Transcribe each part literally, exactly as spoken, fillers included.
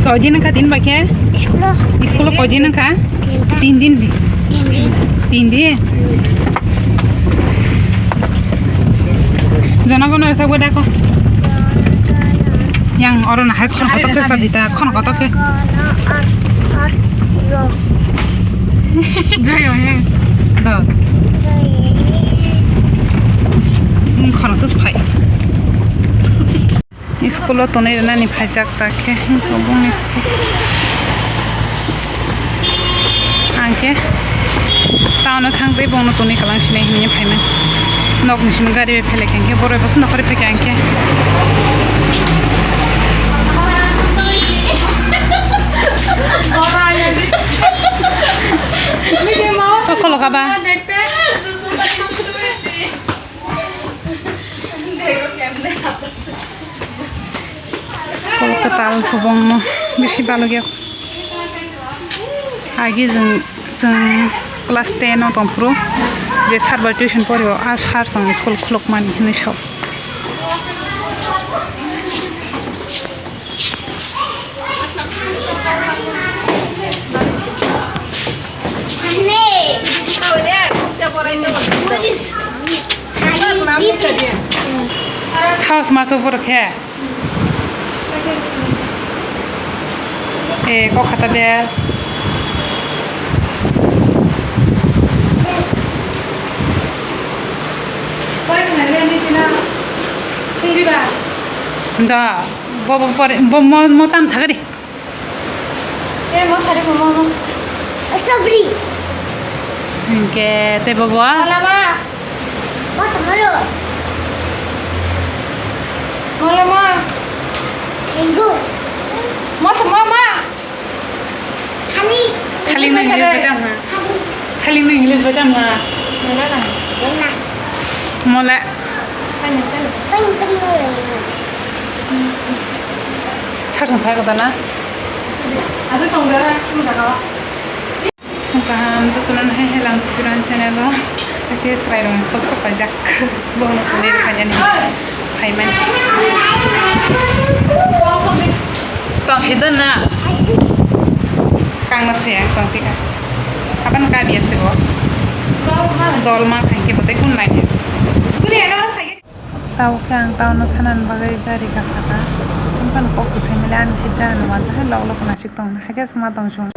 Koi din wngkha din bai khe? School o. School o koi din wngkha? Tinta. Tin din. Tin din. Tin din. Jono gono rwchapgwi dako. Yang oro nahar khorang kotor khe sa dita, khorang kotor khe. Joy o he. Do. Ni khorang tus phai. School o tonwi rwnani phaijak ta khe hinkhe bongni school. Ang khe town o thang tei bongno tonwi kalang sinai hinwi phaimani. Nokni simi gari bai phailai kha hinkhe borok bai bwswk nokharwi phaikha ang khe. O kholoka ba. School kwtal kwbangma bisi balokya. Agi chwng, chwng class ten o tongphuru je sir bai tuition porio, a sir chwng school khulukmani hinwi sao. House masuk borok khe. Eh, kok khata be. Da, bo, bo, pore, bo, mo, mo tam sagadi. Eh, mo sari mo, mo, mo. Strawberry. Hingke, te bo, bo? Malama. Watermelon. Malama. Mango. Mo, mo, ma. Thali. Thali no English beta ma. Thali no English beta ma. Mole. Sar song thai kota na. Asuk tong dara, tong dara. Kaham jotono hai hai lam supiran channel o. Ake srai rong sok sok paijak. Bono tuni kanya ni. Hai man. Tong khidon na. Kang na saya tong tika. Apan ka biasa bo. Dol ma khai ke bote kun lai. Tao khe ang town o thanani bagwi gari kasaka. Phano kok se saimali ani seat ganani uansa hai lok lok khna sik tong hai khe sma tong sung.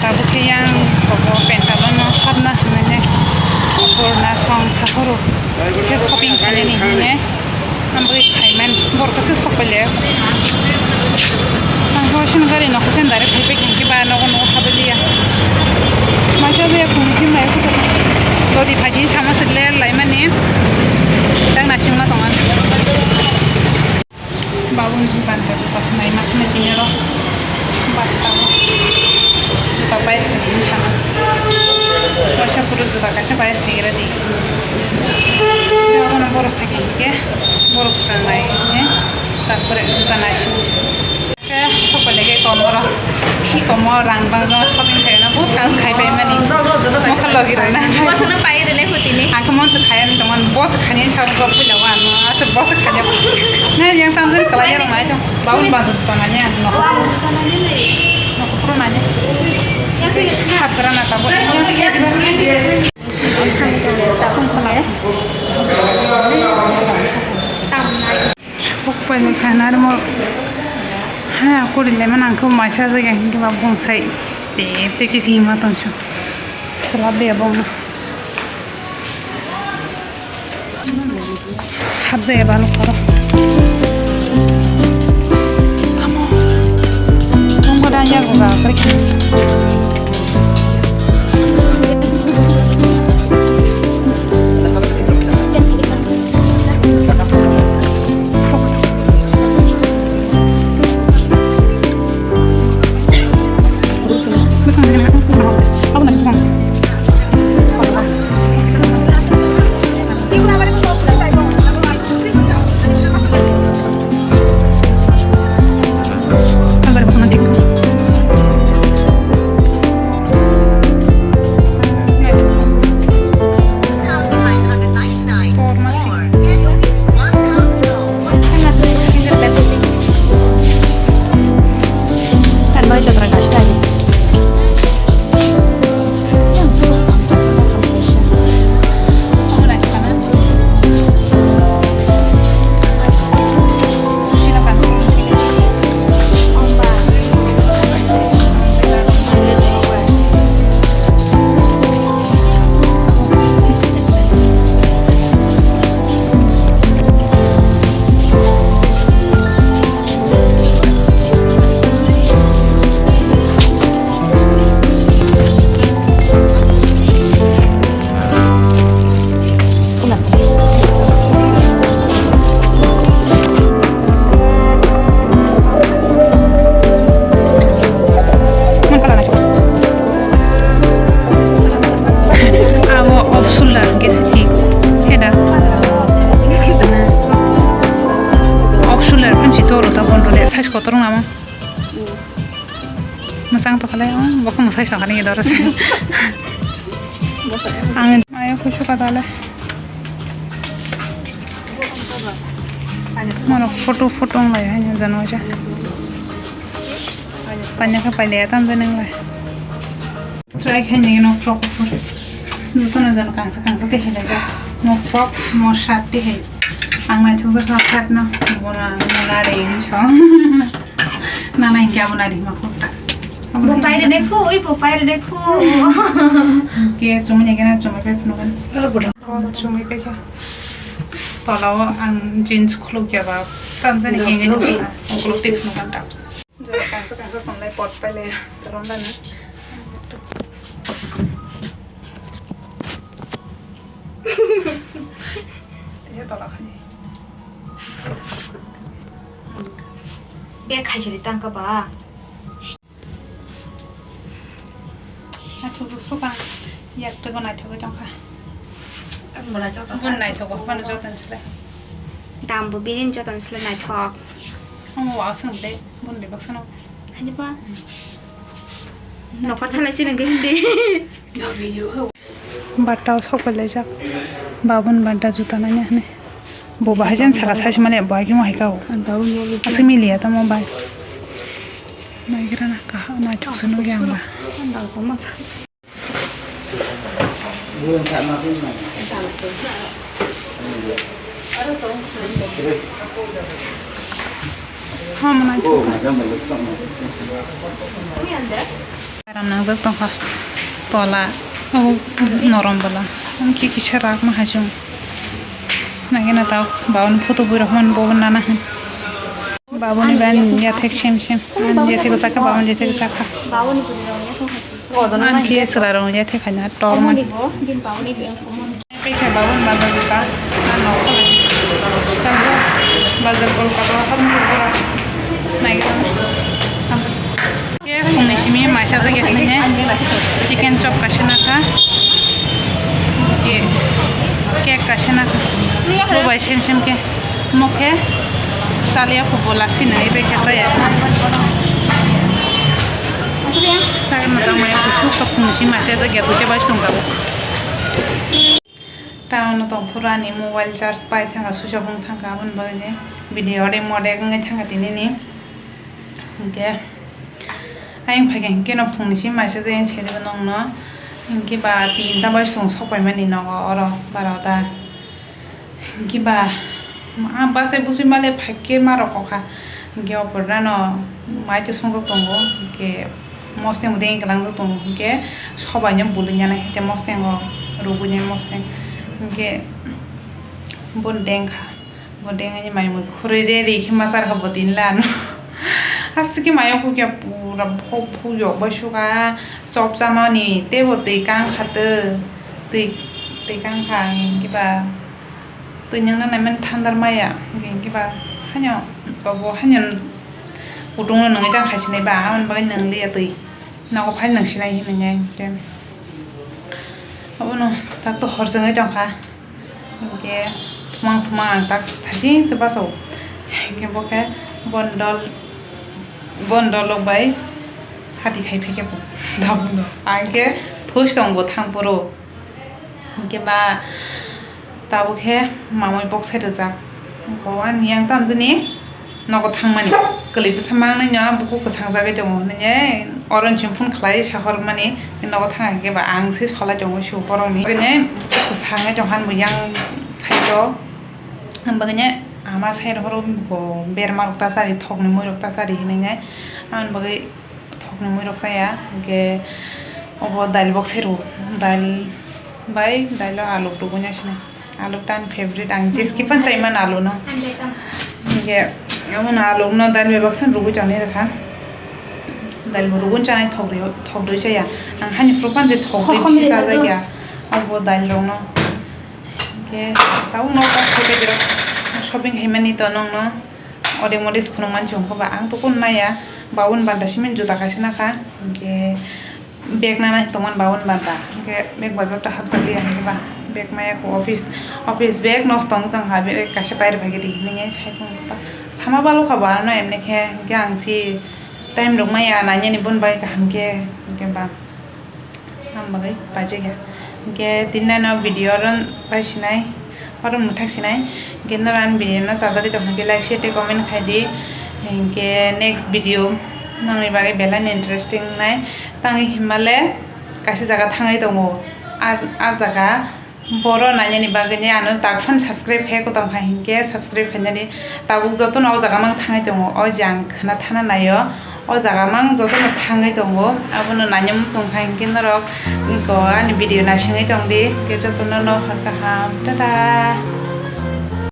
Tabuk khe yang kobo pantaloon no hapna hinwi ne borna song sakhoro se shopping khainani hinwi ne. Ang bai khaiman borok se sok paile. Ang ho sin gari no khe direct khai pe khe ba nogo nogo habaliya. Maisa je phone sim lai khe dodi phaji sama se le lai mani. Tang nasing ma tongan. Babun banta juta se nai ma khna tini ro. Banta juta bai khna sana. Maisa pura juta kaisa bai khagira di. Abono borok khai khe borok swkang nai, eh, tarpore juta naising. Khe sokole khe komoro, hi komo rang bang jang shopping khaina, bus kang khai pai mani. Mokha logi rana. Bosano pai rene hutini. Ang khe monso khaya ni tongman, bos khani sa go pula wa no, asa bos khani. Na yang tam jin kala yang nai to. Baun ba to nani ang no. No pro nani. Hap kara na tabo. Sok pai ni kha na mo. Ha, kuri le man ang khe maisa jaga hinkhe ba bonsai. Te, te kisi hima tong su. Sala be bong. Habjaya ba nokha ro. Tamo. Tamo da ya go ga kare. Sangkani doro se. Ang ayo kusu kadale. Mano photo photo nglai hai jano ja. Panya ka panya tam jani nglai. Try khai ni no frock fur. Nuto na jano kangsa kangsa te hilai ja. Mo frock mo shirt te hai. Ang nai thuk ja shirt no. Bona bona re hin chong. Nana hinkhe abo nari hima khukta. Bo paire de phu, ui bo paire de phu. Ke chumui ni gana chumui pai phunu gan. Ko chumui pai kha. Tola o ang jeans khuluk ya ba. Tam jani henge ni khuluk te phunu gan ta. Jara kansa kansa songlai pot pai le torom dana. Tisa tola khani. Bek khaisiri tangka ba. Naithok jwk swkang, yak twgo naithogwi tongkha. Bun naithogo, phano joton sle. Dambo bini joton sle naithok. Omo wa swng de, bun de baksa no. Hani ba? Nokhor thalai sini gwi hindi. Batta o sok pai laijak. Babun batta juta nanya hwnwi. Bo bahai jan saka size mani bo agimo hai kao. Aswk miliya tamo bai. Naigrana kaha naithok se nukya ang ba. Karam nangjak tongkha tola, o norom bwla, khe kisa rak ma hai chwng. Nangkhe na tao babuni photo bui rok man bo nana hin. Babuni ban yathek sem sem. An yathek sakha, babuni yathek sakha. An khe chwla rok yathek khaina tor man. Pekha babun bazar juta, ah, no, kholai. Tambo bazar Kolkata o habni pora. Naigra. Ye, phungni simi maisa jagya hwnwi chicken chop kaisa nakha. Ye, cake kaisa nakha. Bo bai sem sem khe. Mokhe chaliya khubo lasi nai bai khe chaya. Sai moto maya kusu sok phungni simi maisa jagya duita bai sung tabuk. Town o tongphuru ani mobile charge pai thangkha, switch off wng thangkha, aboni bagwi ni video odek modek wngwi thangkha tinini. Hinkhe ayang phaikha hinkhe no phungni simi maisa jagwi saidi nongno hinkhe ba tinta bai chwng sok paimani nogo oro barota. Hinkhe ba, ah, bachai buchwi male phaikhe ma rokokha. Hinkhe o pore no mai twi songjak tongo. Hinkhe mosteng bo dengwi kwlangjak tongo. Hinkhe sobaino bului nani hinkhe mosteng o rwgwi nai mosteng. Hinkhe bo dengkha. Bo dengwi mai mui khurui re ri khe ma charkha bo tinla ano. Aswk khe mai o khukya pura bokphuk yok bai sukha. Chop chamani teibo twi kangkha twi, twi, twi kangkha ang hinkhe ba twi nungna naimani thandar maya hinkhe ba haino obo haino kutung no nungwi tang khai sinai ba aboni bagwi nungliya twi nogo phai nung sinai hinwi hinkhe abono tak to hor chwngwi tongkha. Hinkhe thumang thumang ang tak thaising se bachao. Hinkhe bo khe bondol, bondol rok bai hati khai phi khe bo. Dabuno ang khe thuis tong bo thang phuru. Hinkhe ba tabuk khe mamui bok sai rwjak. Ko ani yang tamjani. Nogo thangmani kwlwi bwsa mangnai no, bukhuk kwchang jagwi tongo hinwi oro ni simi phone khlai sa hormani, nogo thang khe ba ang se solai tongo su borok ni. Bini bukhuk kwchang wng tongkha, bo yang side o, ang bagwi ama side o horo bo berma rok ta chari, thok ni mui rok ta chari hinwi, ang bagwi thok ni mui rok chaya, hinkhe obo dal bok se rw, dal bai dal o aluk rwgwi nai sinai. Aluk ta ani favorite, ang jeski phan chai mano alu no. Hinkhe omono aluk no dal bai baksa rwgwi tonwi rwkha. Dal bo rwgwi chanai thok rwi, thok rwi chaya. Ang hani phuru phan je thok rwi bisi chajakya. Abo dal rok no. Hinkhe tabuk no ta shopping rok, shopping khaimani to nong no. Ode mode se phunukmani chwng khe ba ang to kunu naiya. Babun banta simi juta kaisa nakha. Hinkhe bag nana tongmani babun banta. Hinkhe bag bazar ta hapjak liya hinkhe ba. Bag maya kho office, office bag nosto wng tongkha. Bag kaisa pairwk phaikhe di hinwi sai tongkha. Sama balokha bo ano emni khe. Hinkhe ang si time rok maya nainani boni bai kaham khe. Hinkhe ba. Ang bagwi paijak ya. Hinkhe tini no video oro pai sinai, oro mwthak sinai. Hinkhe norok ani video no chajagwi tongkha khe like, share tei comment khai di. Hinkhe next video nangni bagwi belai ni interesting nai. Tangwi hinmale kaisa jaga thangwi tongo. A, a jaga boro nainani bagwi ni ano tak phano subscribe khai ko tongkha, hinkhe subscribe khainani tabuk jotono o jaga mang thangwi tongo. O je ang khna thana naio. O jaga mang jotono thangwi tongo, abono naina muchung kha hinkhe norok wngkha ani video naisingwi tongdi, hinkhe jotono no hor kaham, tata.